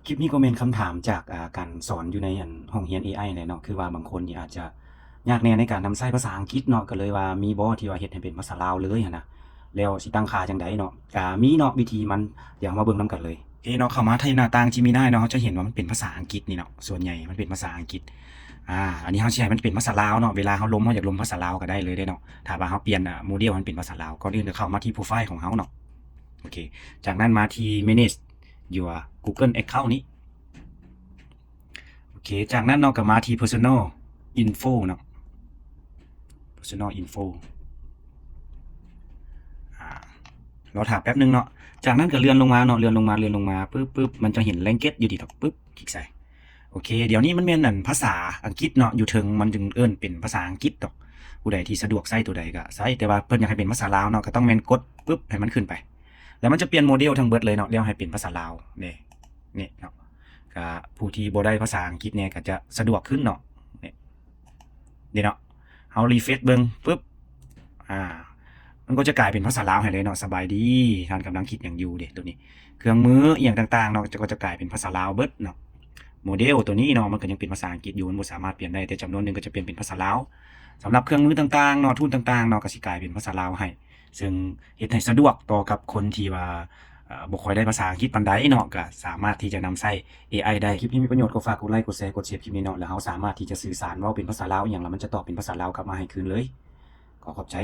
ຄລິບນີ້ກໍແມ່ນຄຳຖາມຈາກ ອ່າ ການສອນຢູ່ໃນ ອັນ ຫ້ອງຮຽນ ເອໄອ ແຫຼະເນາະ, ຄືວ່າບາງຄົນນີ້ອາດຈະຍາກແດ່ໃນການນຳໃຊ້ພາສາອັງກິດເນາະ, ກໍເລີຍວ່າມີບໍ່ທີ່ວ່າເຮັດໃຫ້ເປັນພາສາລາວເລີຍຫັ້ນນະ, ແລ້ວຊິຕັ້ງຄ່າຈັ່ງໃດເນາະ? ກະມີເນາະ ວິທີມັນ, ດຽວເຮົາມາເບິ່ງນຳກັນເລີຍ. ໂອເຄເນາະ, ເຂົ້າມາທີ່ໜ້າຕ່າງ Gemini ເນາະ, ເຮົາຈະເຫັນວ່າມັນເປັນພາສາອັງກິດນີ້ເນາະ, ສ່ວນໃຫຍ່ມັນເປັນພາສາອັງກິດ. ອາ ອັນນີ້ເຮົາຊິໃຫ້ມັນເປັນພາສາລາວເນາະ, ເວລາເຮົາລົມ ເຮົາຢາກລົມພາສາລາວກໍໄດ້ເລີຍເດ້ເນາະ, ຖ້າວ່າເຮົາປ່ຽນ ອາ ໂມເດວໃຫ້ມັນເປັນພາສາລາວ. ກ່ອນອື່ນກໍເຂົ້າມາທີ່ profile ຂອງເຮົາເນາະ. ໂອເຄ ຈາກນັ້ນມາທີ່ manage your Google account ນີ້. ໂອເຄ ຈາກນັ້ນເນາະ ກໍມາທີ່ personal info ເນາະ, personal info. ອາ ລໍຖ້າແປັບໜຶ່ງເນາະ. ຈາກນັ້ນກໍເລື່ອນລົງມາເນາະ, ເລື່ອນລົງມາ ເລື່ອນລົງມາ ປຶບ ປຶບ ມັນຈະເຫັນ language ຢູ່ນີ້ດອກ, ປຶບ ຄລິກໃສ່. ໂອເຄ ດຽວນີ້ມັນແມ່ນ ອັນ ພາສາອັງກິດເນາະ, ຢູ່ເທິງມັນຈຶ່ງເອີ້ນເປັນພາສາອັງກິດດອກ. ຜູ້ໃດທີ່ສະດວກໃຊ້ຕົວໃດກໍໃຊ້, ແຕ່ວ່າເພິ່ນຢາກໃຫ້ເປັນພາສາລາວເນາະ, ກໍຕ້ອງແມ່ນກົດ ປຶບ ໃຫ້ມັນຂຶ້ນໄປ, ແລ້ວມັນຈະປ່ຽນໂມເດວທັງເບິດເລີຍເນາະ, ແລ້ວໃຫ້ເປັນພາສາລາວ. ນີ້ ນີ້ເນາະ, ກໍຜູ້ທີ່ບໍ່ໄດ້ພາສາອັງກິດແດ່ກໍຈະສະດວກຂຶ້ນເນາະ. ນີ້ ນີ້ເນາະ, ເຮົາ refresh ເບິ່ງ ປຶບ ອາ ມັນກໍຈະກາຍເປັນພາສາລາວໃຫ້ເລີຍເນາະ. ສະບາຍດີ, ທ່ານກຳລັງຄິດຫຍັງຢູ່ເດ ໂຕນີ້. ເຄື່ອງມືອີ່ຫຍັງຕ່າງໆເນາະ ກໍຈະກາຍເປັນພາສາລາວເບິດເນາະ. ໂມເດວໂຕນີ້ເນາະ ມັນກໍຍັງເປັນພາສາອັງກິດຢູ່, ມັນບໍ່ສາມາດປ່ຽນໄດ້, ແຕ່ຈຳນວນໜຶ່ງກໍຈະປ່ຽນເປັນພາສາລາວ. ສຳລັບເຄື່ອງມືຕ່າງໆເນາະ, ທູນຕ່າງໆເນາະ, ກໍຊິກາຍເປັນພາສາລາວໃຫ້, ເຊິ່ງເຮັດໃຫ້ສະດວກຕໍ່ກັບຄົນທີ່ວ່າ ເອີ ບໍ່ຄ່ອຍໄດ້ພາສາອັງກິດປານໃດເນາະ, ກໍສາມາດທີ່ຈະນຳໃຊ້ ເອໄອ ໄດ້. ຄລິບນີ້ມີປະໂຫຍດ ກໍຝາກກົດໄລ ກົດແຊ ກົດເຊບຄລິບນີ້ເນາະ, ແລ້ວເຮົາສາມາດທີ່ຈະສື່ສານເວົ້າເປັນພາສາລາວອີ່ຫຍັງ ແລ້ວມັນຈະຕອບເປັນພາສາລາວກັບມາໃຫ້ຄືນເລີຍ. ຂໍຂອບໃຈ.